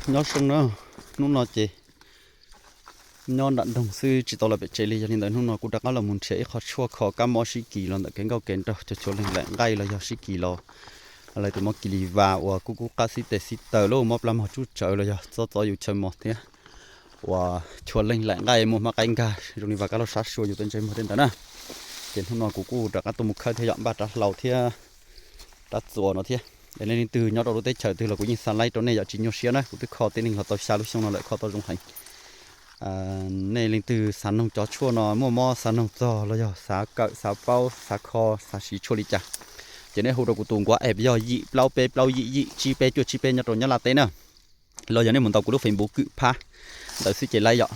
Nyob zoo na, hnub no ces nyob nram nroog xwb tsis tau los pem tsev li, yog li ntawd hnub no kuv rov qab los mus nrhiav ib qho tshuaj kho kab mob sib kis los ntawm kev nkauj kev nraug, cov tshuaj leej laim nqaij los yog sib kis los lawv tus mob kis li vas uas kub kub qab xib tes xib taw lub mob plab mog tsub tsawv los yog txob txob yus chaw mos thiab uas tshuaj leej laim nqaij muaj hmab qaib nkag zoo li vas kab lauj sab sua yus tej ntsej muag tej ntawd na. Ces hnub no kuv kuj rov qab tuaj mus khawb thiab yom, npaj rab hlau thiab rab txuas no thiab. Es nej leej twg nyob rau lub teb chaws twg los kuv yeej xa laib rau nej yom, tsis nyuaj siab na, kuv twb kho tib neeg los tau xya lub xyoo no lawm, kho tau zoo heev. Nej leej twg xav noog cov tshuaj no muaj mob xav noog txog los yog xav kawm xav paub xav kho xav siv tshuaj li cas, ces nej hu rau kuv tus nkuav app yog yim plaub peb plaub yim yim tsib peb cuaj tsib peb nyob rau Nyab Laj teb na. Los yog nej mus ntaus kuv lub Facebook Kwm Phab ntawd xwb ces laib yom.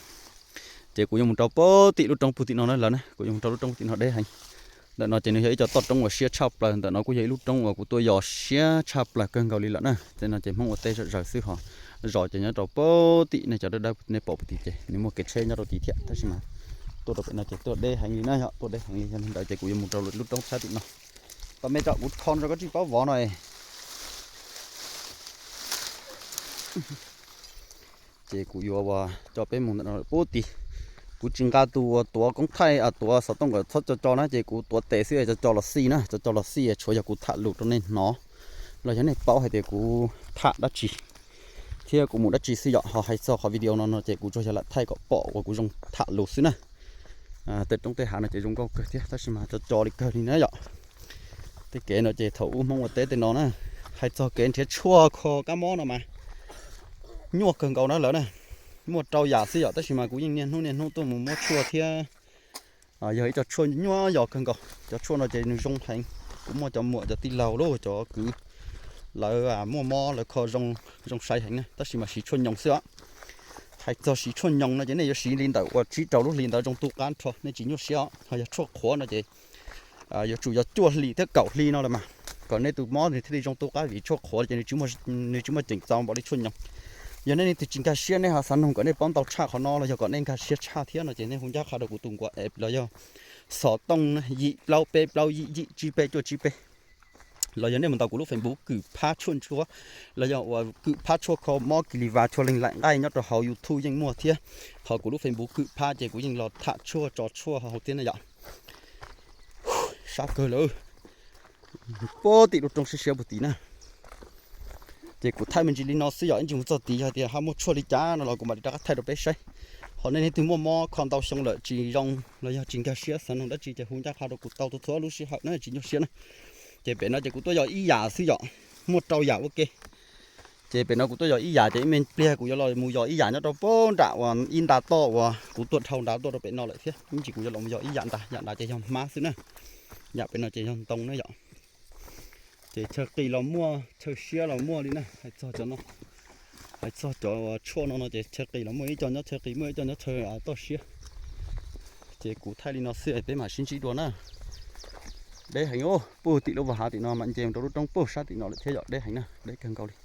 Ces kuv yuav mus rau pem tim lub roob puag tim no na lawm na, kuv yuav mus rau lub roob tim no deb heev. Ntawm no ces nws yog ib co toj roob uas siab tshaj plaws, ntawm no kuj yog ib lub roob uas kuv tuaj yos siab tshaj plaws kawg nkaus li lawm na. Tej no ces Hmoob ua teb zom zaws xwb ho, zos ces nyob rau pem tim nej cov dawb dawb nej pom puag tim ces nws muaj kev tsheb nyob rau tim thiab, tab sis mas tuaj rau pem no ces tuaj deb heev li na yom, tuaj deb heev li. Yog li ntawd ces kuv yuav mus rau lub roob sab tim no. Tos me tso kuv kho rau koj tsis paub vov no. Ces kuv yuav ua coj peb mus ntawm no puag tid. Kuv tsis nqa tus uas tuav koob thaij tuav xov tooj kom txhob co co na, ces kuv tuav tes xwb, co co los xij na, co co los xij, tshuav yog kuv tham lus rau nej hnov los yog nej paub hais tias kuv tham dab tsi thiab kuv mus dab tsi xwb yom. Ho hais txog qhov video no no ces kuv tsuas yog lam thaij kom pom uas kuv zoo tham lus xwb na. Tej roob tej hav no ces zoo nkauj kawg thiab, tab sis mas co co li kawg li na yom. Tej kev no ces thaum ub Hmoob ua teb tej no na, hais txog kev nrhiav tshuaj kho kab mob no mas nyuaj kawg nkaus na lawm na. Muaj rau yam xwb yom, tab sis mas kuv yeej niaj hnub niaj hnub tuaj mus muab tshuaj thiab. Yog ib co tshuaj nyuaj yos kawg nkaus, cov tshuaj no ces nws zoo heev. Kuv muaj cov muam cov tij laug lub cov kwv lawv muaj mob lawv kho zoo sai heev na, tab sis mas siv tshuaj nyoos xwb os. Hais txog siv tshuaj nyoos no ces nej yuav siv li ntawm uas tsib rau lub hlis ntawd zoo tu qab nrho, nej tsis nyuaj siab os. Ho yog tshuaj qhuav no ces yuav tsum yog cuaj hlis thiab kaum hli no los mas kom nej tus mob nws thiaj li zoo tu qab, vim tshuaj qhuav ces nws tsis muaj ceem txaus npaum li tshuaj nyoos. Yog nej leej twg tsis nkag siab, nej ho xav noog kom nej paub ntau tshaj qhov no los yog kom nej nkag siab tshaj thiab no ces nej hu ncaj qha rau kuv tus nkuav app los yog xov tooj yim plaub peb plaub yim yim tsib peb cuaj tsib peb. Los yog nej mus ntaus kuv lub Facebook Kwm Phab tshuaj ntsuab, los yog uas Kwm Phab tshuaj kho mob kis li vas tshuaj leej laim nqaij nyob rau hauv YouTube yeej muaj thiab. Ho kuv lub Facebook Kwm Phab ces kuv yeej los tham tshuaj tso tshuaj hauv thiab na yom. Sab kawg lawm. Puag tim lub roob siab siab puag tid na. Ces kuv thaij me ntsis li no xwb yom, ib ntsis mus txog tid yog tias ho muaj tshuaj li cas no los kuv mam li rov qab thaij rau peb saib. Ho nej leej twg muaj mob kho ntau xyoo lawm tsis zoo los yog tsis nkag siab xav noog dab tsi ces hu ncaj qha rau kuv tau txhua lub sij hawm na, tsis nyuaj siab na. Ces pem no ces kuv tuaj yos ib yam xwb yom, muaj rau yam ua ke. Ces pem no kuv tuaj yos ib yam ces ib me pliag kuv yuav los mus yos ib yam nyob rau puag nram uas ib nta toj uas kuv tuaj dhau nrad tuaj rau pem no lawm thiab. Ib ntsis kuv yuav los mus yos ib yam nrad, yam nrad ces yog hmab xwb na, yam pem no ces yog ntoo na yom. Ces chaw qis los muaj, chaw siab los muaj li na. Hais txog cov no, hais txog cov tshuaj no no ces chaw qis los muaj ib co nyob chaw qis, muaj ib co nyob chaw toj siab. Ces kuv thaij li no xwb peb mam sib ntsib dua na. Deb heev, puag tim lub vaj hav tim no mam nce rau lub roob puag sab tim no lawm thiab yom, deb heev na, deb kawg nkaus li.